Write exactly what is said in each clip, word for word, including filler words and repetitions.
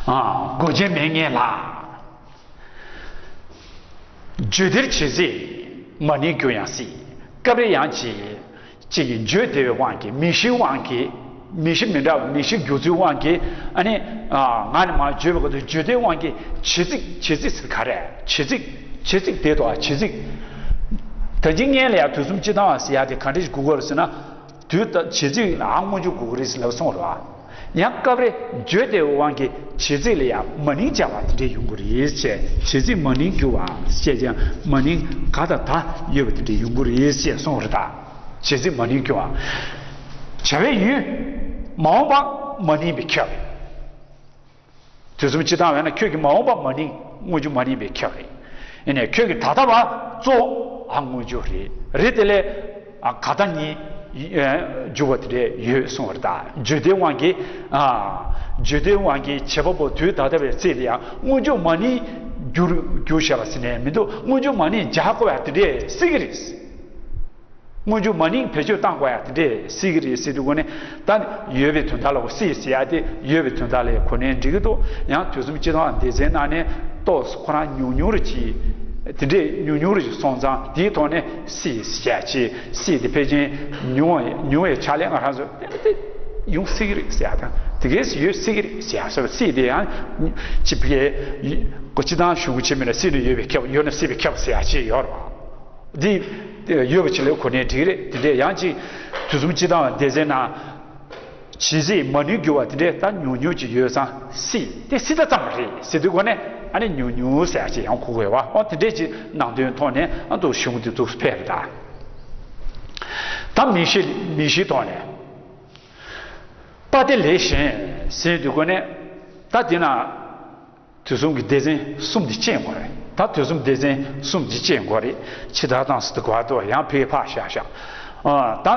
ཨ། མགོ་ཅན་མའི་ངན་ལགས། བརྗོད་འདིར་བྱེད་ཚིག་མ་ནིང་གྱུར་ཡང་སྲིད། སྐབས་རེ་ཡང་ཅིག་ཅིག་གིས་བརྗོད་བདེ་བའི་དབང་གིས། མིང་གཞིའི་དབང་གིས། མིང་གཞི་མི་འདྲ་བ། མིང་གཞི་འགྱུར་ཚུལ་དབང་གིས། ཨ་ནི། ཨ། ང་ནས་མར་བརྗོད་པའི་སྐབས་སུ་བརྗོད་བདེའི་དབང་གིས་བྱེད་ཚིག་བྱེད་ཚིག་ཟེར་ག་རེ། བྱེད་ཚིག་བྱེད་ཚིག་དེ་དང་བྱེད་ཚིག་ད་ཅི་སྔོན་ལ་ཡང་དུས་གསུམ་སྤྱིར་བཏང་བ་ཟེར་ཡག་དེ་ག་འདྲ་ཞིག་དགོས་ཀྱི་རེད་ཟེར་ན། དུས་དང་བྱེད་ཚིག་ལའང་སྔོན་འཇུག་དགོས་ཀྱི་རེད་ཟེར་ལབ་སོང་རེད་བ། ཡང་སྐབས་རེ་བརྗོད་བདེ་བའི་དབང་གིས་བྱེད་ཚིག་ལ་ཡང་མ་ནིང་སྦྱར་བ་དེ་འདྲ་ཡོང་གི་རེད་ཅེས། བྱེད་ཚིག་མ་ནིང་གྱུར་བ་ཅེས་ཀྱང་མ་ནིང་ག་དང་ད་ཡོད་པ་དེ་འདྲ་ཡོང་གི་རེད་ཅེས་གསུངས་པ་རེད་ད། བྱེད་ཚིག་མ་ནིང་གྱུར་བ། བྱ་བའི་ཡུལ་མ་འོངས་པ་མ་ནིང་བས་ཁྱབ། དུས་གསུམ་སྤྱིར་བཏང་བས་ན་ཁྱོད་ཀྱི་མ་འོངས་པ་མ་ནིང་། སྔོན་འཇུག་མ་ནིང་བས་ཁྱབ་རེད། ཡིན་ནའི་ཁྱོད་ཀྱི་ད་ལྟ་བ་གཙོ་བོ་ཨ་སྔོན་འཇུག་རེད། རེད་དེ་ལས་ཨ་ག་ད་ནི་ཨ་འཇུག་པ་དེ་འདྲ་ཡོད་གསུངས་པ་རེད་ད། བརྗོད་བདེའི་དབང་གིས། ཨ། བརྗོད་བདེའི་དབང་གིས་བྱེད་པ་པོ་དུས་ད་ལྟ་བའི་ཚིག་ལ་ཡང་སྔོན་འཇུག་མ་ནིང་བསྒྱུར་བསྒྱུར་བྱས་པ་ཟེར་ནས་མི་འདུག་སྔོན་འཇུག་མ་ནིང་སྦྱར་དགོས་ཡ་དེ་འདྲས་སྲིད་ཀྱི་རེད། སྔོན་འཇུག་མ་ནིང་བེད་སྤྱོད་བཏང་དགོས་ཡ་དེ་འདྲས་སྲིད་ཀྱི་རེད་ཟེར་དུས་གོ་ནས། ད་ཡོད་པའི་དོན་དག་ལ་གོ་སྲིད་ཟེར་ཡ་དེ་ཡོད་པའི་དོན་དག་ལ་གོ་ནས་འགྲིག་གི་འདུག་ཡང་དུས་གསུམ་སྤྱིར་བཏང་སྡེ་ཚན་ནང་ནས་ཏོག་ཙམ་ཁོ་རང་ཉུང་ཉུང་རེ་གྱིས། དེ་འདྲས་ཉུང་ཉུང་རེ་གྱིས་སོང་ཙང་དེའི་ཐོག་ནས་སྲིད་ཟེར་ཡ་ཅིག་སྲིད་དེ་ཕལ་ཆེར་ཉུང་བ་ཉུང་བའི་ཆ་ལས་ང་རང་ཚོ་ཏན་ཏན་ཡོང་སྲིད་ཀྱི་རེད་ཟེར་ཡ་དང་། དེ་གས་ཡོད་སྲིད་ཀྱི་རེད་ཟེར་ཡ་སོགས་སྲིད་དེ་ཡང་ཅིག་བི་གས་གོ་སྤྱིར་བཏང་གཞུང་གི་ཆེད་མེད་ན་སྲིད་ནི་ཡོད་པའི་ཁྱབ། ཡོད་ན་སྲིད་པའི་ཁྱབ་ཟེར་ཡ་ཅིག་ཡོད་རེད་བ། འདི་ཡོད་པ་ཅིག་ལ་གོ་ནས་འགྲིག་རེད། དེ་འདྲས་ཡང་ཅིག་དུས་གསུམ་སྤྱིར་བཏང་བ་སྡེ་ཚན་ནང་བྱེད་ཚིག་མ་ནིང་གྱུར་བ་དེ་འདྲས་ད་ཉུང་ཉུང་ཅིག་ཡོད་ཙང་སྲིད་དེ་སྲིད་ད་ཙམ་རེད་ཟེར་དུས་གོ་ནས། ཨ་ནི་ཉུང་ཉུང་ཟེར་ཡ་ཅིག་ཡང་གོ་དགོས་བ། འོ་དེ་འདྲས་ཅིག་ནང་དོན་ཐོག་ནས་ཨ་འདུག་གཞུང་དེ་འདུག་ཕེབས་རེད་ད། ད་མིང་གཞི་མིང་གཞིའི་ཐོག་ནས་པ་ཏི་ལེ་གཞན་ཟེར་དུས་གོ་ནས། ད་དེ་ན། དུས་གསུམ་གྱི་སྡེ་ཚན་གསུམ་དེ་བཅད་དགོས་རེད། ད་དུས་གསུམ་སྡེ་ཚན་གསུམ་དེ་བཅད་དགོས་རེད། ཕྱི་དྲགས་དང་སི་ཏུ་ག་བ་ཏུ་ཡང་ཕི་ཕ་ཤ་ཤ། ཨ། ད་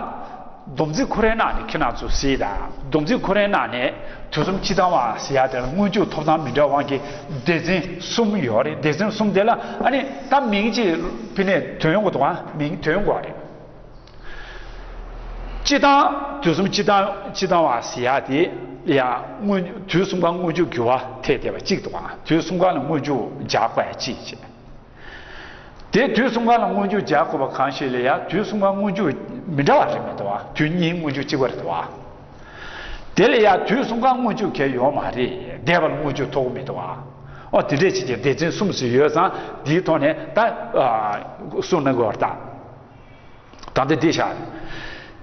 སྡོམ་རྩིས་ཁོ་རའི་ནང་ནས་ཁྱེད་རང་ཚོ་གཟིགས་དང་། སྡོམ་རྩིས་ཁོ་རའི་ནང་ནས་དུས་གསུམ་སྤྱིར་བཏང་བ་ཟེར་ཡ་དེ་ལ་སྔོན་འཇུག་ཐོབ་ཐང་མི་འདྲ་བ་གི་སྡེ་ཚན་གསུམ་ཡོད་རེད། སྡེ་ཚན་གསུམ་དེ་ལ་ཨ་ནི་ད་མིང་གཅིག་ཕི་ནས་ཐོན་ཡོང་གི་འདུག་ག་མིང་ཐོན་ཡོང་གི་རེད། སྤྱིར་བཏང་དུས་གསུམ་སྤྱིར་བཏང་སྤྱིར་བཏང་བ་ཟེར་ཡ་དེ་ཡང་སྔོན་དུས་གསུམ་ཀ་སྔོན་འཇུག་འགྱུར་བ་ཐེ་བསྡད་པ་གཅིག་འདུག་ག་དུས་གསུམ་ཀ་ལ་སྔོན་འཇུག་སྦྱར་དགོས་ཡ་གཅིག་བྱས། དེ་དུས་གསུམ་ཀ་ལ་སྔོན་འཇུག་སྦྱར་དགོས་པ་གང་ཞིག་ལ་ཡང་དུས་གསུམ་ཀ་སྔོན་འཇུག་མི་འདྲ་བ་རེད་མི་འདུག་ག་དུས་གཉིས་སྔོན་འཇུག་གཅིག་པ་རེད་འདུག་ག་དེ་ལ་ཡང་དུས་གསུམ་ཀ་སྔོན་འཇུག་གལ་ཡོད་མ་རེད། འདས་པ་ལ་སྔོན་འཇུག་ཐོབ་ཀྱི་མི་འདུག་ག་འོ་དེ་འདྲས་བྱས་ཀྱི་སྡེ་ཚན་གསུམ་ཞིག་ཡོད་ཙང་དེའི་ཐོག་ནས་ད་ཨ་གསུང་གནང་དགོས་པ་རེད་ད། ད་ལྟ་འདི་བཞག་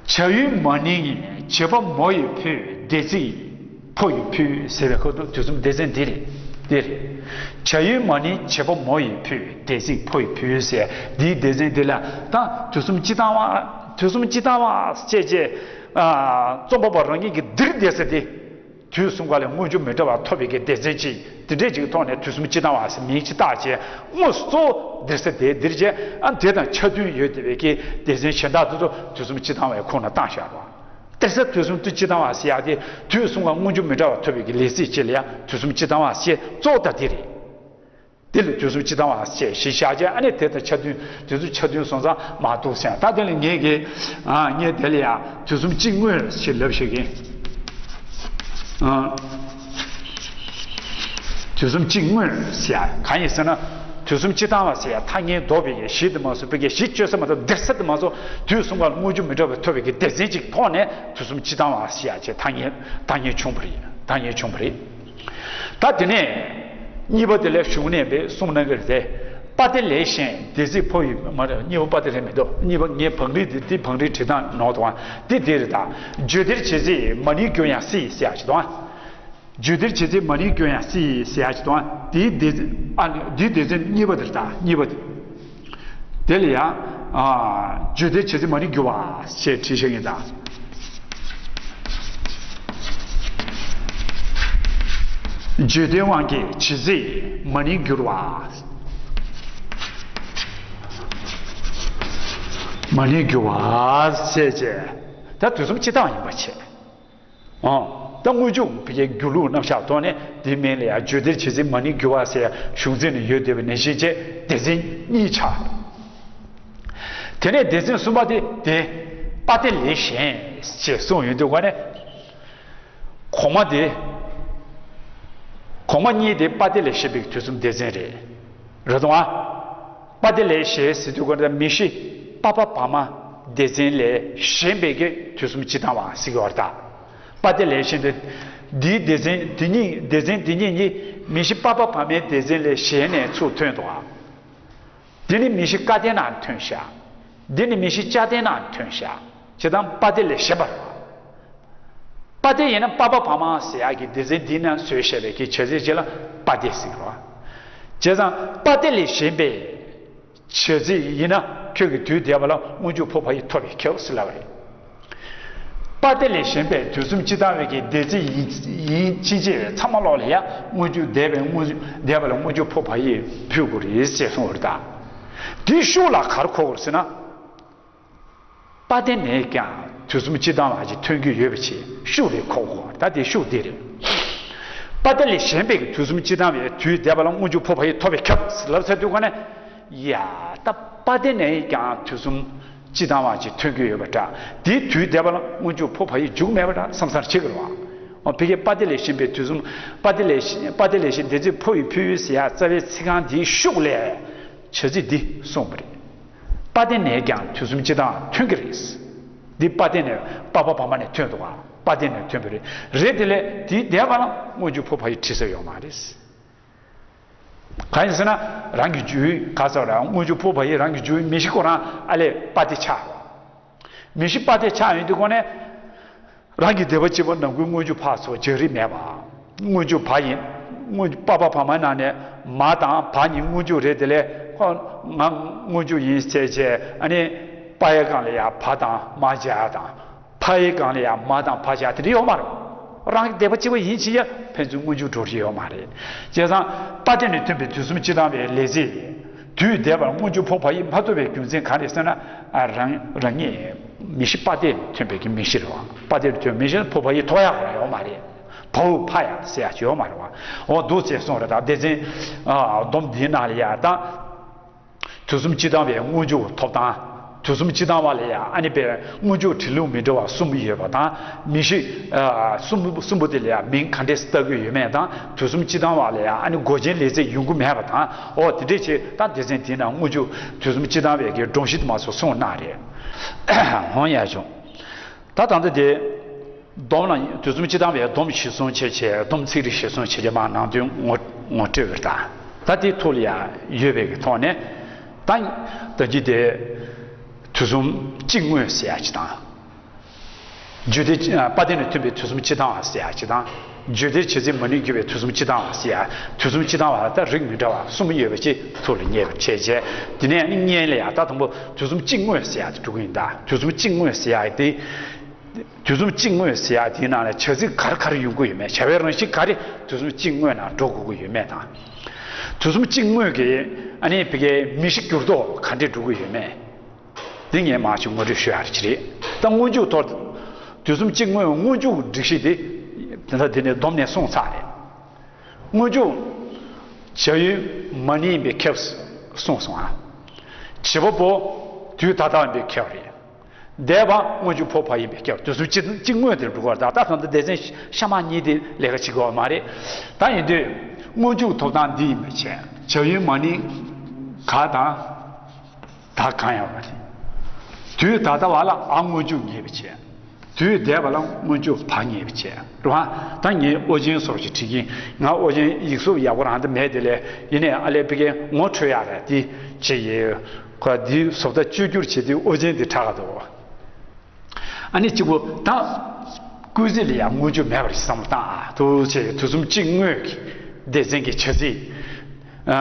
བྱ་ཡུལ་མ་ནིང་བྱེད་པ་མོ་ཡི་ཕུད། སྡེ་ཚན་ཕོ་ཡི་ཕུད་ཟེར་བའི་ཁོ་ཚོ་དུས་གསུམ་སྡེ་ཚན་འདི་རེད། འདི་རེད། བྱ་ཡུལ་མ་ནིང་བྱེད་པ་མོ་ཡི་ཕུད། སྡེ་ཚན་ཕོ་ཡི་ཕུད་ཟེར་འདིའི་སྡེ་ཚན་འདི་ལ་ད་དུས་གསུམ་སྤྱིར་བཏང་བ། དུས་གསུམ་སྤྱིར་བཏང་བ་བཅས་བཅས། ཨ། རྩོམ་པ་པོ་རང་ཉིད་ཀྱི་འདིར་སྡེ་ས་དེ། དུས་གསུམ་ཀ་ལ་སྔོན་འཇུག་མི་འདྲ་བ་ཐོབ་པའི་གི་སྡེ་ཚན་གཅིག་དེ་འདྲས་ཅིག་གི་ཐོག་ནས་དུས་གསུམ་སྤྱིར་བཏང་བ་ཟེར་མིང་ཅིག་བཏགས་བྱས། དངོས་སུ་གཙོ་བོ་འདིར་ས་དེ་འདིར་བྱས། ཨ། དེ་དང་ཆ་མཐུན་ཡོད་བསྡད་པའི་གི་སྡེ་ཚན་གཞན་དག་དེ་ཚོ་དུས་གསུམ་སྤྱིར་བཏང་བའི་ཁོངས་ན་བཏང་བཞག་པ། གཏེར་ས་དུས་གསུམ་དུས་སྤྱིར་བཏང་བ་ཟེར་ཡག་དེ་དུས་གསུམ་ཀ་སྔོན་འཇུག་མི་འདྲ་བ་ཐོབ་པའི་གི་ལས་ཚིག་ཅིག་ལ་ཡང་དུས་གསུམ་སྤྱིར་བཏང་བ་ཞེས་གཙོ་བོ་ད་དེ་རེད། དེ་ལ་དུས་གསུམ་སྤྱིར་བཏང་བ་ཞེས་གཞི་བཞག་བྱས། ཨ་ནི་དེ་དང་ཆ་མཐུན། དེ་ཚོ་ཆ་མཐུན་སོང་ཙང་མ་གཏོགས་ཟེར། ད་དེ་ལ་ངས་ཀྱི། ཨ། ངས་དེ་ལ་ཡང་དུས་གསུམ་གཅིག་དངོས་ཞེས་ལབ་བཞག་གི། ཨ། དུས་གསུམ་གཅིག་དངོས་ཟེར་ཡ་གང་ཡིན་ཟེར་ན། དུས་གསུམ་སྤྱིར་བཏང་བ་ཟེར་ཡ་ཐ་སྙད་འདོགས་པའི་གི་གཞི་དེ་མ་གཏོགས། བོད་སྐད་གཞི་བཅོས་ས་མ་གཏོགས་སྡེར་ས་དེ་མ་གཏོགས། དུས་གསུམ་ཀ་ལ་སྔོན་འཇུག་མི་འདྲ་བ་ཐོབ་པའི་གི་སྡེ་ཚན་གཅིག་ཐོག་ནས་དུས་གསུམ་སྤྱིར་བཏང་བ་ཟེར་ཡ་ཅེས་ཐ་སྙད་ཐ་སྙད་བྱུང་བ་རེད། ཐ་སྙད་བྱུང་བ་རེད། ད་དེ་ནས་གཉིས་པ་དེ་ལ་གཞུང་ནས་པའི་གསུང་གནང་གི་རེད་དེ། པ་ཏི་ལེ་གཞན་སྡེ་ཚན་ཕོ་ཡི་མ་རེད། གཉིས་པ་པ་ཏི་ལེ་མི་འདུག་གཉིས་པ་ངའི་བང་རིམ་དེ་དེ་བང་རིམ་བྲིས་སྟངས་ནོར་འདུག་ཨ། དེ་དེ་རེད་ད། བརྗོད་འདིར་བྱེད་ཚིག་མ་ནིང་གྱུར་ཡང་སྲིད་ཟེར་ཡག་ཅིག་འདུག་ཨ། བརྗོད་འདིར་བྱེད་ཚིག་མ་ནིང་གྱུར་ཡང་སྲིད་ཟེར་ཡག་ཅིག་འདུག་ཨ། དེའི་སྡེ་ཚན། ཨ་ནི་དེའི་སྡེ་ཚན་གཉིས་པ་དེ་རེད་ད། གཉིས་པ་དེ། དེ་ལ་ཡང་། ཨ། བརྗོད་འདིར་བྱེད་ཚིག་མ་ནིང་གྱུར་བ་ཞེས་བྲིས་བཞག་ཡིན་ད། བརྗོད་བདེའི་དབང་གིས་བྱེད་ཚིག་མ་ནིང་གྱུར་བ། མ་ནིང་གྱུར་བ་ཞེས་བྱས། ད་དུས་གསུམ་སྤྱིར་བཏང་ཡིན་པ་བྱས། ཨང་། ད་སྔོན་འཇུག་བི་གའི་འགྱུར་ལུགས་རྣམ་གཞག་ཐོག་ནས་དེའི་མིང་ལ་ཡང་བརྗོད་འདིར་བྱེད་ཚིག་མ་ནིང་གྱུར་བ་ཟེར་གཞུང་ཚིག་ནས་ཡོད་བསྡད་པ་ནང་བཞིན་བྱས་སྡེ་ཚན་གཉིས་ཆགས། དེ་ནས་སྡེ་ཚན་གསུམ་པ་དེ་དེ་པ་ཏི་ལེ་གཞན་ཞེས་གསུངས་ཡོང་དུས་ག་ནས། གོང་མ་དེ། གོང་མ་གཉིས་དེ་པ་ཏི་ལས་གཞན་པའི་དུས་གསུམ་སྡེ་ཚན་རེད། རེད་དང་ཨ། པ་ཏི་ལས་གཞན་ཟེར་དུས་ག་ནས་མི་ཤི་པ་ཕ་བ་མ་སྡེ་ཚན་ལས་གཞན་པའི་གི་དུས་གསུམ་སྤྱི་དང་བ་ཟེར་གི་བར་ད། པ་ཏི་ལས་གཞན་དེ། འདིའི་སྡེ་ཚན་དེ་གཉིས་སྡེ་ཚན་དེ་གཉིས་ནི་མི་ཤི་པ་ཕ་བ་མའི་སྡེ་ཚན་ལས་གཞན་ནས་ཚུར་ཐོན་འདུག་ཨ། དེ་ནི་མི་ཤི་ཀ་ཏི་ནང་ཐོན་ཤག་འདི་ནི་མི་ཤི་ཅ་ཏི་ནང་ཐོན་ཤག་བྱེད་སྟངས་པ་ཏི་ལས་གཞན་པ་རེད། པ་ཏི་ཡིན་ན་པ་ཕ་བ་མ་ཟེར་ཡག་གི་སྡེ་ཚན་འདི་ནང་བཟོས་བཤད་པའི་གི་བྱ་ཚིག་ཅིག་ལ་པ་ཏི་ཟེར་གི་རེད། བྱས་ཙང་པ་ཏི་ལས་གཞན་པའི་བྱ་ཚིག་ཡིན་ན་ཁྱོད་ཀྱི་དུས་འདས་པ་ལ་སྔོན་འཇུག་ཕོ་བ་ཡིས་ཐོབ་པས་ཁྱབ་ཟེར་ལབ་པ་རེད། པ་ཏི་ལས་གཞན་པའི་དུས་གསུམ་སྤྱི་དང་བའི་གི་སྡེ་ཚན་ཡིན་ཡིན་ཕྱིན་ཆད་ཚང་མ་ལོག་ལ་ཡ་སྔོན་འཇུག་འདས་པའི་སྔོན་འཇུག་འདས་པ་ལ་སྔོན་འཇུག་ཕོ་བ་ཡིས་ཕུལ་དགོས་རེད་ཅེས་གསུངས་པ་རེད་ད། དེའི་ཤུགས་ལ་ག་རེ་གོ་དགོས་ཟེར་ན། པ་ཏི་ནས་ཀྱང་དུས་གསུམ་སྤྱི་དང་བ་ཅིག་ཐོན་གྱི་ཡོད་པ་ཅིག་ཤུགས་རེ་གོ་དགོས་ད་དེ་ཤུགས་དེ་རེད། པ་ཏི་ལས་གཞན་པའི་གི་དུས་གསུམ་སྤྱི་དང་བའི་དུས་འདས་པ་ལ་སྔོན་འཇུག་ཕོ་བ་ཡིས་ཐོབ་པས་ཁྱབ་ལབ་ཚར་དུས་ག་ནས། ཡ། ད་པ་ཏི་ནས་ཀྱང་དུས་གསུམ་སྤྱི་དང་བ་ཅིག་ཐོན་གྱི་ཡོད་པ་འདྲ། དེའི་དུས་འདས་པ་ལ་སྔོན་འཇུག་ཕོ་བ་ཡིས་འཇུག་མེད་པ་འདྲ་བསམ་སར་བྱེད་ཀྱི་རེད་བ། འོ་ཕ་གིའི་པ་ཏི་ལས་གཞན་པའི་དུས་གསུམ་པ་ཏི་ལས་པ་ཏི་ལས་གཞན་སྡེ་ཚན་ཕོ་ཡིས་ཕུལ་ཟེར་ཡ་རྩ་བའི་ཚིག་རྐང་འདིའི་ཤུགས་ལས་བྱ་ཚིག་འདི་གསུངས་པ་རེད། པ་ཏི་ནས་ཀྱང་དུས་གསུམ་སྤྱི་དང་ཐོན་གྱི་རེད། འདི་པ་ཏི་ནས་པ་ཕ་བ་མ་ནས་ཐོན་འདུག་ག་པ་ཏི་ནས་ཐོན་པ་རེད། རེད་དེ་ལས་དེའི་འདས་པ་ལ་སྔོན་འཇུག་ཕོ་བ་ཡིས་བྲིས་ས་ཡོད་མ་རེད། གང་ཡིན་ཟེར་ན་རང་གི་རྒྱུད་ག་ཚོད་ར་སྔོན་འཇུག་ཕོ་བ་ཡིས་རང་གི་རྒྱུད་མི་ཤི་ཁོ་རང་ཨ་ལས་པ་ཏི་ཆགས། མི་ཤི་པ་ཏི་ཆགས་ཡོང་དུས་ཁོ་ནས་རང་གི་སྡེ་པ་གཅིག་པ་ནང་ཁུལ་སྔོན་འཇུག་ཕ་ཚོ་སྦྱར་རིགས་མེད་པ། སྔོན་འཇུག་བ་ཡིན། སྔོན་འཇུག་པ་ཕ་བ་མ་ནང་ནས་མ་དང་བ་གཉིས་སྔོན་འཇུག་རེད་དེ་ལས་ཁོ་ང་སྔོན་འཇུག་ཡིན་ཟེར་བྱས་ཨ་ནི་པ་ཡི་སྒང་ལ་ཡ་བ་དང་མ་སྦྱར་དང་། ཕ་ཡི་སྒང་ལ་ཡང་མ་དང་ཕ་ཆགས་དེ་འདྲ་ཡོད་མ་རེད། རང་གི་སྡེ་པ་གཅིག་པ་ཡིན་ཕྱིན་ཡང་ཕན་ཚུན་སྔོན་འཇུག་འགྲོ་རྒྱུ་ཡོད་མ་རེད། བྱས་ཙང་པ་ཏི་ནས་ཐོན་པའི་དུས་གསུམ་སྤྱི་དང་བའི་ལས་ཚིག་དུས་འདས་པར་སྔོན་འཇུག་ཕོ་བ་ཡིས་མ་ཐོབ་པའི་རྒྱུ་མཚན་གང་རེད་ཟེར་ན། ཨ་རང་རང་ཉིད་མི་ཤི་པ་ཏི་ནས་ཐོན་པའི་གི་མི་ཤི་རེད་བ། པ་ཏི་ནས་ཐོན་མི་ཤི་ཕོ་བ་ཡིས་ཐོབ་ཡག་རང་ཡོད་མ་རེད། བའོ་ཕ་ཡ་ཟེར་ཡག་ཅིག་ཡོད་མ་རེད་བ། འོ་འདུག་ཅེས་གསུངས་རེད། ད་སྡེ་ཚན་ཨ་སྡོམ་འདིའི་ནང་ལ་ཡ་ད། དུས་གསུམ་སྤྱི་དང་བའི་སྔོན་འཇུག་ཐོབ་སྟངས། དུས་གསུམ་སྤྱི་དང་བ་ལ་ཡང་ཨ་ནི་པའི་སྔོན་འཇུག་འབྲི་ལུགས་མི་འདྲ་བ་གསུམ་ཡོད་པ་དང་མི་ཤི། ཨ་གསུམ་གསུམ་པོ་དེ་ལ་ཡང་མིང་ག་འདྲས་བཏགས་ཀྱི་ཡོད་མེད་དང་དུས་གསུམ་སྤྱི་དང་བ་ལ་ཡང་ཨ་ནི་མགོ་ཅན་ལས་ཚིག་ཡོང་གི་མེད་པ་དང་འོ་དེ་འདྲས་བྱས་ད་སྡེ་ཚན་དེའི་ནང་སྔོན་འཇུག་དུས་གསུམ་སྤྱི་དང་བའི་གི་སྒྲོམ་གཞི་དེ་མ་སོགས་གསུངས་གནང་རེད། འོང་ཡ་བྱུང་། ད་ད་ལྟ་དེ། སྡོམ་ལ་དུས་གསུམ་སྤྱི་དང་བའི་སྡོམ་གཞིར་བཟུང་བྱས་བྱས་སྡོམ་ཚིག་རིས་གཞིར་བཟུང་བྱས་བྱས་མར་ནང་དོན་ངོ་ངོ་སྤྲོད་པར་དང་། ད་དེའི་ཐོག་ལ་ཡང་ཡོད་པའི་གི་ཐོག་ནས། ད་ད་གི་དེ་དུས་གསུམ་སྤྱི་དངོས་ཟེར་ཡག་ཅིག་དང་། རྒྱུད་སྡེ་པ་ཏི་ནས་ཐོན་པའི་དུས་གསུམ་སྤྱི་དང་བ་ཟེར་ཡག་ཅིག་དང་། རྒྱུད་སྡེ་བྱེད་ཚིག་མ་ནིང་བརྒྱུད་པའི་དུས་གསུམ་སྤྱི་དང་བ་ཟེར་ཡག་དུས་གསུམ་སྤྱི་དང་བ་ད་རིགས་མི་འདྲ་བ་གསུམ་ཡོད་པ་ཅིག་ཐོག་ལ་ངེས་པར་བྱས་བྱས་དེ་ནས་ནི་སྔོན་ལ་ཡང་ད་དང་པོ་དུས་གསུམ་སྤྱི་དངོས་ཟེར་ཡག་དེ་འགྲོ་གི་ཡིན་ད། དུས་གསུམ་སྤྱི་དངོས་ཟེར་ཡག་དེ། དུས་གསུམ་སྤྱི་དངོས་ཟེར་ཡག་དེའི་ནང་ལ་བྱ་ཚིག་ག་རེ་ག་རེ་ཡོང་གི་ཡོད་མེད། བྱ་བའི་རང་བཞིན་ག་རེ་དུས་གསུམ་སྤྱི་དངོས་ནང་འགྲོ་དགོས་ཀྱི་ཡོད་མེད་དང་། དུས་གསུམ་སྤྱི་དངོས་ཀྱི་ཨ་ནི་བི་ཀའི་མི་ཤི་འགྱུར་ལྡོག་ག་འདྲས་འགྲོ་གི་ཡོད་མེད། འདི་ངས་མར་ཅིག་ངོ་སྤྲོད་ཞུ་ཡག་ཅིག་རེད། ད་སྔོན་འཇུག་ཐོག་དུས་གསུམ་སྤྱི་དངོས་སྔོན་འཇུག་སྒྲིག་གཞི་དེ་དེ་འདྲ་དེ་ནས་སྡོམ་ནས་སོང་ཚར་རེད། སྔོན་འཇུག་བྱ་ཡུལ་མ་ནིང་ཡིན་པས་ཁྱབ་གསུངས་སོང་ཨ། བྱེད་པ་པོ་དུས་ད་ལྟ་ཡིན་པས་ཁྱབ་རེད། འདས་པ་སྔོན་འཇུག་ཕོ་བ་ཡིན་པས་ཁྱབ། དུས་གསུམ་སྤྱི་སྤྱི་དངོས་དེར་འགྲོ་དགོས་རེད། ད་ད་ད་ལྟ་སྡེ་ཚན་ཤ་མ་གཉིས་དེ་ལས་ཀ་བྱེད་དགོས་པ་མ་རེད། ད་ཡིན་དུས་སྔོན་འཇུག་ཐོབ་སྟངས་འདི་ཡིན་པའི་ཕྱིར་བྱ་ཡུལ་མ་ནིང་ག་དང་ད་གང་ཡང་བ་རེད། དུས་ད་ལྟ་བ་ལ་ཨ་སྔོན་འཇུག་ངེས་པའི་ཕྱིར། དུས་འདས་པ་ལ་སྔོན་འཇུག་བ་ངེས་པའི་ཕྱིར་རེད་བ། ད་ངས་ཨོ་རྒྱན་སོགས་ཀྱི་བྲིས་ཀྱིན་ང་ཨོ་རྒྱན་ཡིག་གཟུགས་ཡག་པོ་རང་ད་མེད་དེ་ལས་ཡིན་ནའི་ཨ་ལས་པི་ཀའི་ངོ་འཕྲོད་ཡག་རེད་དེ་ཅི་ཡིན། ཁོ་འདི་བཟོ་ལྟ་བཅོས་བསྒྱུར་བྱེད་དུས་ཨོ་རྒྱན་འདི་དྲག་ག་འདུག་ཨ་ནི་གཅིག་པོ་ད་སྐུལ་ཚིག་ལ་ཡང་སྔོན་འཇུག་མེད་པར་བསམ་བློ་བཏང་ཨ། ཐུགས་རྗེ་ཆེ། དུས་གསུམ་སྤྱི་དངོས་ཀྱི་སྡེ་ཚན་གྱི་བྱ་ཚིག་ཨ་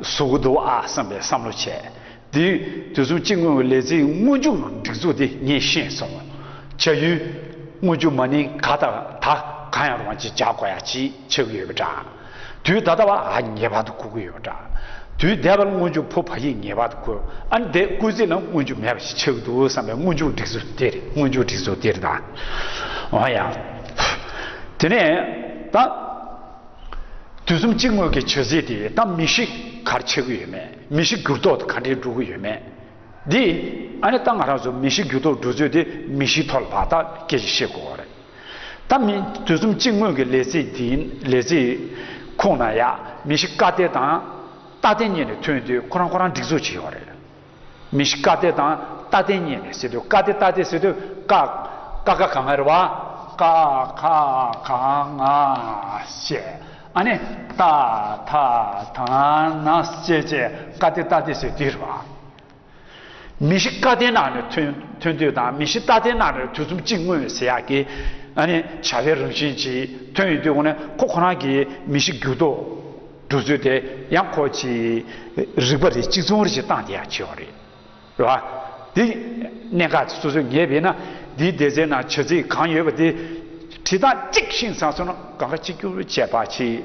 བཟོ་གི་འདུག་ཨ་བསམ་པའི་བསམ་བློ་བྱས། དེ་དུས་གསུམ་སྤྱི་དངོས་ཀྱི་ལས་ཚིག་སྔོན་འཇུག་སྒྲིག་འཛུགས་དེ་ངས་ཤེས་སོང་། བྱ་ཡུལ་སྔོན་འཇུག་མ་ནིང་ག་དང་ད་གང་ཡང་རུང་བ་ཅིག་སྦྱར་དགོས་ཡ་ཅིག་ཆགས་ཀྱི་ཡོད་པ་འདྲ། དུས་ད་ལྟ་བ་ཨ་ངེས་པར་དུ་དགོས་ཀྱི་ཡོད་པ་འདྲ། དུས་འདས་པ་ལ་སྔོན་འཇུག་ཕོ་བ་ཡིས་ངེས་པར་དུ་དགོས། ཨ་ནི་དེ་སྐུལ་ཚིག་ལ་སྔོན་འཇུག་མེད་པ་ཞིག་ཆགས་ཀྱི་འདུག་བསམ་པའི་སྔོན་འཇུག་སྒྲིག་འཛུགས་དེ་རེད། སྔོན་འཇུག་སྒྲིག་འཛུགས་དེ་རེད་ད། འོ་ཡ། དེ་ནས་ད། དུས་གསུམ་སྤྱི་དངོས་ཀྱི་བྱ་ཚིག་དེ་ད་མི་ཤི་ག་རེ་ཆགས་ཀྱི་ཡོད་མེད། མི་ཤི་འགྱུར་ལྡོག་དེ་ག་འདྲས་འགྲོ་གི་ཡོད་མེད། འདི་ཨ་ནི་ད་ང་རང་ཚོ་མི་ཤི་འགྱུར་ལྡོག་འགྲོ་ཚུལ་དེ་མི་ཤིའི་ཐོག་ལ་ཕར་ད་སྐད་ཆ་བཤད་དགོས་པ་རེད། ད་མི་དུས་གསུམ་སྤྱི་དངོས་ཀྱི་ལས་ཚིག་འདི་ཡིན། ལས་ཚིག་ ཁོང་ན་ཡ་མི་ཤི་ཀ་ཏེ་དང་ཏ་ཏེ་གཉིས་ནས་ཐོན་དུས་ཁོ་རང་ཁོ་རང་སྒྲིག་འཛུགས་བྱས་ཡོད་རེད། མི་ཤི་ཀ་ཏེ་དང་ཏ་ཏེ་གཉིས་ནས་ཟེར་དུས་ཀ་ཏེ་ཏ་ཏེ་ཟེར་དུས་ཀ་ཀ་ཁ་ག་ང་རེད་བ། ཀ་ཁ་ག་ང་བྱས། ཨ་ནི་ཏ་ཐ་ད་ན་བྱས་བྱས་ཀ་ཏེ་ཏ་ཏེ་ཟེར་དུས་རེད་བ། མི་ཤི་ཀ་ཏེ་ནང་ནས་ཐོན་ཐོན་དུས་དང་མི་ཤི་ཏ་ཏེ་ནང་ནས་དུས་གསུམ་གཅིག་མངོན་ཟེར་ཡག་གི་ཨ་ནི་བྱ་བའི་རང་བཞིན་གྱིས་ཐོན་ཡོང་དུས་ཁོ་ནས་ཁོ་ཁོ་རང་གི་མི་ཤི་འགྱུར་ལྡོག་འགྲོ་ཚུལ་དེ་ཡང་ཁོ་ཀྱི་རིག་པ་རེ་གཅིག་མཚུངས་རེ་ཞིག་བཏང་བསྡད་ཡག་བྱས་ཡོད་རེད། རེད་བ། འདི་གནད་འགག་སོ་སོས་ངེས་པས་ན་འདིའི་སྡེ་ཚན་ནང་བྱ་ཚིག་གང་ཡོད་པ་དེ་བྲིས་སྟངས་གཅིག་ཤེས་ཚར་སོང་ན་གང་ག་གཅིག་གྱུར་བྱས་པ་ཆེ།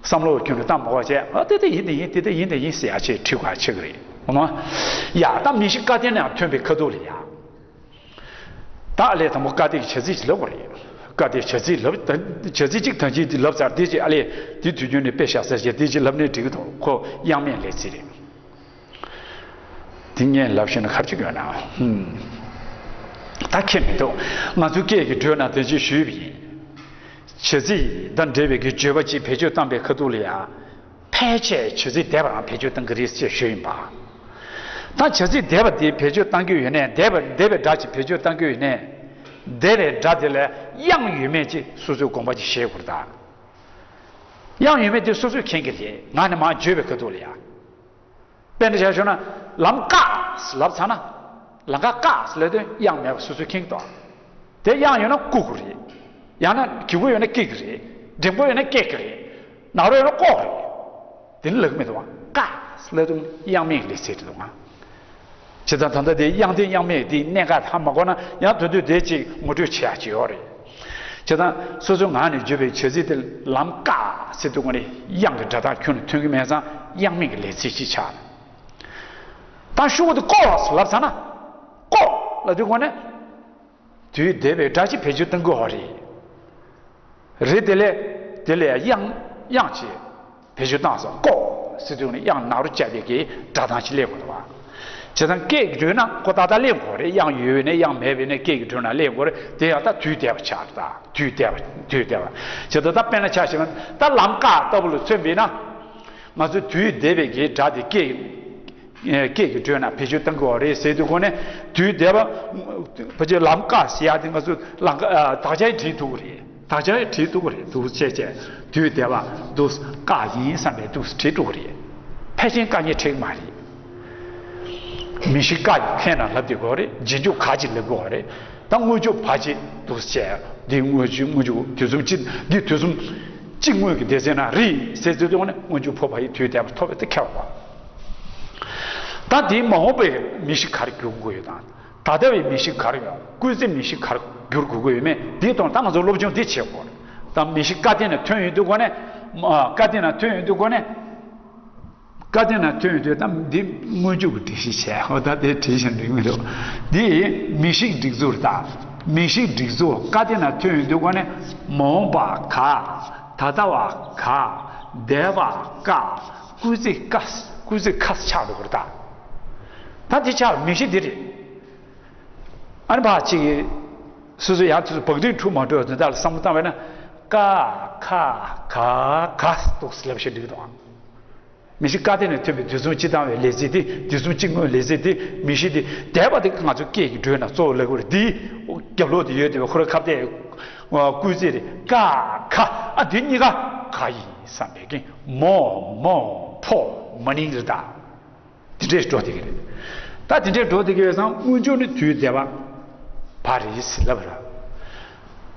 བསམ་བློ་ཁྱོན་ནས་བཏང་མ་དགོས་བྱས། ཨ་དེ་ལྟ་ཡིན་དེ་ཡིན་དེ་ལྟ་ཡིན་དེ་ཡིན་ཟེར་ཡ་ཆེ་ཁྲིད་དགོས་ཆེ་གི་རེད། འོ་ན། ཡ་ད་མི་ཤི་ཀ་ཏེ་ནས་ཐོན་པའི་ཁ་ཐུག་ལ་ཡ། ད་ཨ་ལས་དང་པོ་ཀ་ཏེ་གི་བྱ་ཚིག་ཅིག་ལབ་དགོས་རེད། ཀ་ཏེ་བྱ་ཚིག་ལབ་ད་བྱ་ཚིག་གཅིག་ཐམས་ཅད་དེ་ལབ་ཚར་དེ་ཅིག་ཨ་ལས་དེ་དུས་རྒྱུན་ནས་དཔེ་བཞག་ས་བྱས་དེ་ཅིག་ལབ་ནས་འགྲིག་གི་འདུག་ཁོ་དབྱངས་མེད་ལས་ཚིག་རེད། དེ་ངས་ལབ་ཤེས་ན་ཁར་ཅིག་ཡོད་ན། ཧུམ། ད་ཁྱད་མི་འདུག་ང་ཚོའི་སྐད་ཀྱི་འགྲོས་ན་དེ་ཅིག་ཞུས་པ་ཡིན། བྱ་ཚིག་དང་འབྲེལ་བའི་གི་བརྗོད་པ་ཅིག་བེད་སྤྱོད་བཏང་པའི་ཁ་ཐུག་ལ་ཡ། ཕལ་ཆེར་བྱ་ཚིག་འདས་པའང་བེད་སྤྱོད་བཏང་གི་རེད་ཅེས་ཞུས་ཡིན་པ། ད་བྱ་ཚིག་འདས་པ་དེ་བེད་སྤྱོད་བཏང་གི་ཡོད་ནས་འདས་པ་འདས་པའི་སྒྲ་ཅིག་བེད་སྤྱོད་བཏང་གི་ཡོད་ནས། འདས་པའི་སྒྲ་དེ་ལ་དབྱངས་ཡོད་མེད་ཅིག་སོ་སོའི་དགོངས་པ་ཅིག་བཞེས་དགོས་རེད་ད། དབྱངས་ཡོད་མེད་དེ་སོ་སོས་མཁྱེན་གྱི་རེད། ང་ནི་མར་བརྗོད་པའི་ཁ་ཐུག་ལ་ཡ། དཔེར་ན་ཆ་བཞག་ན་ལམ་ཀ་ལབ་ཚར་ན། ལམ་ཀ་ཀ་ལབ་དུས་དབྱངས་མེད་པ་སོ་སོས་མཁྱེན་གྱི་འདུག་དེ་དབྱངས་ཡོད་ན་ཀུ་གི་རེད། ཡང་ན་གི་གུ་ཡོད་ན་ཀི་གི་རེད། འགྲེང་བུ་ཡོད་ན་ཀེ་གི་རེད། ན་རོ་ཡོད་ན་ཀོ་གི་རེད། དེ་ནི་ལབ་ཀྱི་མི་འདུག་བ། ཀ་ལབ་དུས་དབྱངས་མེད་ཀྱི་ལས་ཚིག་རེད་འདུག་ང་། བྱས་ཙང་ད་ལྟ་དེ་དབྱངས་ལྡན་དབྱངས་མེད་དེའི་གནད་འགག་ཧ་མ་གོ་ན་ཡང་དོན་དུ་དེ་ཅིག་ངོ་སྤྲོད་བྱེད་ཡག་ཅིག་ཡོད་རེད། བྱས་ཙང་སོ་སོའི་ངག་ནས་བརྗོད་པའི་བྱ་ཚིག་དེ་ལམ་ཀ་ཟེར་དུས་ཀ་ནས་དབྱངས་ཀྱི་སྒྲ་གདངས་ཁྱོན་ནས་ཐོན་གྱི་མེད་ཙང་དབྱངས་མེད་ཀྱི་ལས་ཚིག་ཅིག་ཆགས། ད་ཤོག་བུ་དེ་ཀོ་ལབ་ཚར་ན། ཀོ་ལབ་དུས་ཀ་ནས། དུས་འདས་པའི་སྒྲ་ཅིག་བེད་སྤྱོད་གཏང་དགོས་པ་རེད། རེད་དེ་ལས། དེ་ལས་དབྱངས་དབྱངས་ཅིག་བེད་སྤྱོད་བཏང་སོང་ཀོ་ཟེར་དུས་ནས་དབྱངས་ན་རོ་བཅད་པའི་གི་སྒྲ་གདངས་ཅིག་སླེབས་དགོས་འདུག་བ། བྱས་ཙང་སྐད་ཀྱི་འགྲོས་ན་ཁོ་ཏག་ཏག་སླེབས་དགོས་རེད། དབྱངས་ཡོད་པས་ནས་དབྱངས་མེད་པས་ནས་སྐད་ཀྱི་འགྲོས་ན་སླེབས་དགོས་རེད། དེ་ཡང་ད་དུས་འདས་པ་ཆགས་རེད་ད། དུས་འདས་པ་དུས་འདས་པ། བྱས་ཙང་ད་དཔེར་ན་ཆ་བཞག་ན་ད་ལམ་ཀ་ལྟ་བུ་ལ་མཚོན་པས་ན། ང་ཚོས་དུས་འདས་པའི་གི་སྒྲ་དེ་སྐད། སྐད་ཀྱི་འགྲོས་ན་བེད་སྤྱོད་གཏང་དགོས་པ་རེད་ཟེར་དུས་ཁོ་ནས་དུས་འདས་པ། ཕལ་ཆེར་ལམ་ཀ་ཟེར་ཡག་དེ་ང་ཚོས་ལམ་ཀ་དག་ཆ་ཡིས་བྲིས་ཐུབ་ཀྱི་རེད། དག་ཆ་ཡིས་བྲིས་ཐུབ་ཀྱི་རེད་འདུག་བྱས་བྱས་དུས་འདས་པ་འདུག་ཀ་ཡིན་བསམ་པའི་འདུག་བྲིས་ཐུབ་ཀྱི་རེད། ཕལ་ཆེར་དཀའ་ངལ་འཕྲད་ཀྱི་མ་རེད། མི་ཤི་ཀ་ཡི་ཕན་ན་ལབ་དེ་དགོས་རེད། རྗེས་འཇུག་ག་ཅིག་ལབ་དགོས་རེད། ད་སྔོན་འཇུག་བ་ཅིག་འདུག་བྱས་འདི་སྔོན་འཇུག་སྔོན་འཇུག་དུས་གསུམ་གཅིག་འདི་དུས་གསུམ་གཅིག་སྔོན་གྱི་སྡེ་ཚན་ན་རེད་ཟེར་ཚུལ་དུ་ནས་སྔོན་འཇུག་ཕོ་བ་ཡི་དུས་འདས་པ་ཐོབ་པའི་དེ་ཁྱབ་པ། ད་དེའི་མ་འོངས་པའི་མི་ཤི་ག་རེ་འགྱུར་དགོས་ཡོད་དང་། ད་ལྟ་བའི་མི་ཤི་ག་རེ་ཡོད། སྐུལ་ཚིག་མི་ཤི་ག་རེ་འགྱུར་དགོས་ཀྱི་ཡོད་མེད་འདི་དང་ད་ང་ཚོ་སློབ་སྦྱོང་འདི་བྱེད་དགོས། ད་མི་ཤི་ཀ་དེ་ནས་ཐོན་ཡོང་དུས་གོ་ནས། ཀ་དེ་ན་ཐོན་ཡོང་དུས་གོ་ནས། ཀ་དེ་ན་ཐོན་ཡོང་དུས་ད་འདི་སྔོན་འཇུག་གི་སྒྲིག་གཞི་བྱས་ཧོ་ད་དེ་བྲིས་ཤིང་འགྲིག་མི་འདུག་འདི་མི་ཤིག་སྒྲིག་འཛུགས་རེད་ད། མི་ཤིག་སྒྲིག་འཛུགས་ཀ་དེ་ན་ཐོན་ཡོང་དུས་གོ་ནས་མ་འོངས་པ་ག་ད་ལྟ་བ་ག་འདས་པ་ཀ་སྐུལ་ཚིག་ཀ་སྐུལ་ཚིག་ཁ་ཆགས་འགྲོ་གི་རེད་ད། ད་དེ་ཆགས་མི་ཤིག་འདི་རེད། ཨ་ནི་ཕ་གཅིག་གིས་སོ་སོ་ཡང་དུས་སུ་བག་སྟེང་འཁྲུག་མ་འགྲོ་དོན་དག་ལ་བསམ་བློ་བཏང་བས་ན་ཀ་ཁ་ག་ག་འདུག་སེ་ལབ་ཤེས་འགྲིག་གི་འདུག་མི་ཤིག་ཀ་དེ་ནས་ཐོན་པའི་དུས་གསུམ་སྤྱི་བཏང་བའི་ལས་ཚིག་དེ་དུས་གསུམ་གཅིག་སྔོན་ལས་ཚིག་དེ་མི་ཤིག་དེ་འདས་པ་དེ་ང་ཚོ་སྐད་ཀྱི་འགྲོས་ན་གཙོ་བོ་ལབ་དགོས་རེད། དེའི་རྒྱབ་ལོགས་དེ་ཡོད་དེ་བས་ཁོ་ར་ཁ་བརྡའི་སྐུལ་ཚིག་རེད། ཀ་ཁ་ཨ་དེ་གཉིས་ཀ་ག་ཡིན་བསམ་པའི་གི་མོ་མོ་ཕོ་མ་ནིང་རེད་ད། དེ་འདྲས་འགྲོ་བསྡད་ཀྱི་རེད། ད་དེ་འདྲས་འགྲོ་བསྡད་ཀྱི་ཡོད་ཙང་སྔོན་འཇུག་ནི་དུས་འདས་པ་བ་རེད་ལབ་ར།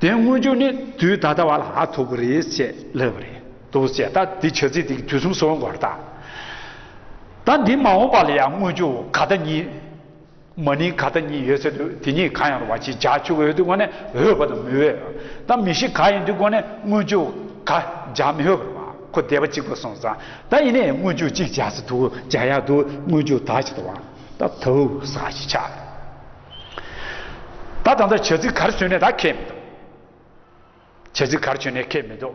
དེ་སྔོན་འཇུག་ནི་དུས་ད་ལྟ་བ་ལ་ཧ་ཐུག་གི་རེད་ཅེས་ལབ་རེད་འདུག་ཅེས་ད་འདི་བྱ་ཚིག་དེ་དུས་གསུམ་སོང་གོ་ར་ད། ད་འདི་མ་འོངས་པ་ལ་ཡང་སྔོན་འཇུག་ག་ད་གཉིས། མ་ནིང་ག་ད་གཉིས་ཡོད་ཟེར་དུས་དེ་གཉིས་གང་ཡང་རུང་བ་ཅིག་སྦྱར་ཆོག་གི་ཡོད་དུས་གོ་ནས་འོས་པ་དང་མི་འོས། ད་མི་ཤིག་ག་ཡིན་དུས་གོ་ནས་སྔོན་འཇུག་ག་སྦྱར་མི་འོས་པ་རེད་བ། ཁོ་འདས་པ་གཅིག་པ་སོང་ཙང་ད་ཡིན་ནའི་སྔོན་འཇུག་གཅིག་སྦྱར་ས་འདུག་སྦྱར་ཡག་འདུག་སྔོན་འཇུག་ད་ཅིག་འདུག་བ། ད་དའུ་ས་ཞིག་ཆགས། ད་ད་ལྟ་བྱ་ཚིག་ག་རེ་བཟོས་ནས་ད་ཁེལ་མི་འདུག་བྱ་ཚིག་ག་རེ་བྱས་ནས་ཁེལ་མི་འདུག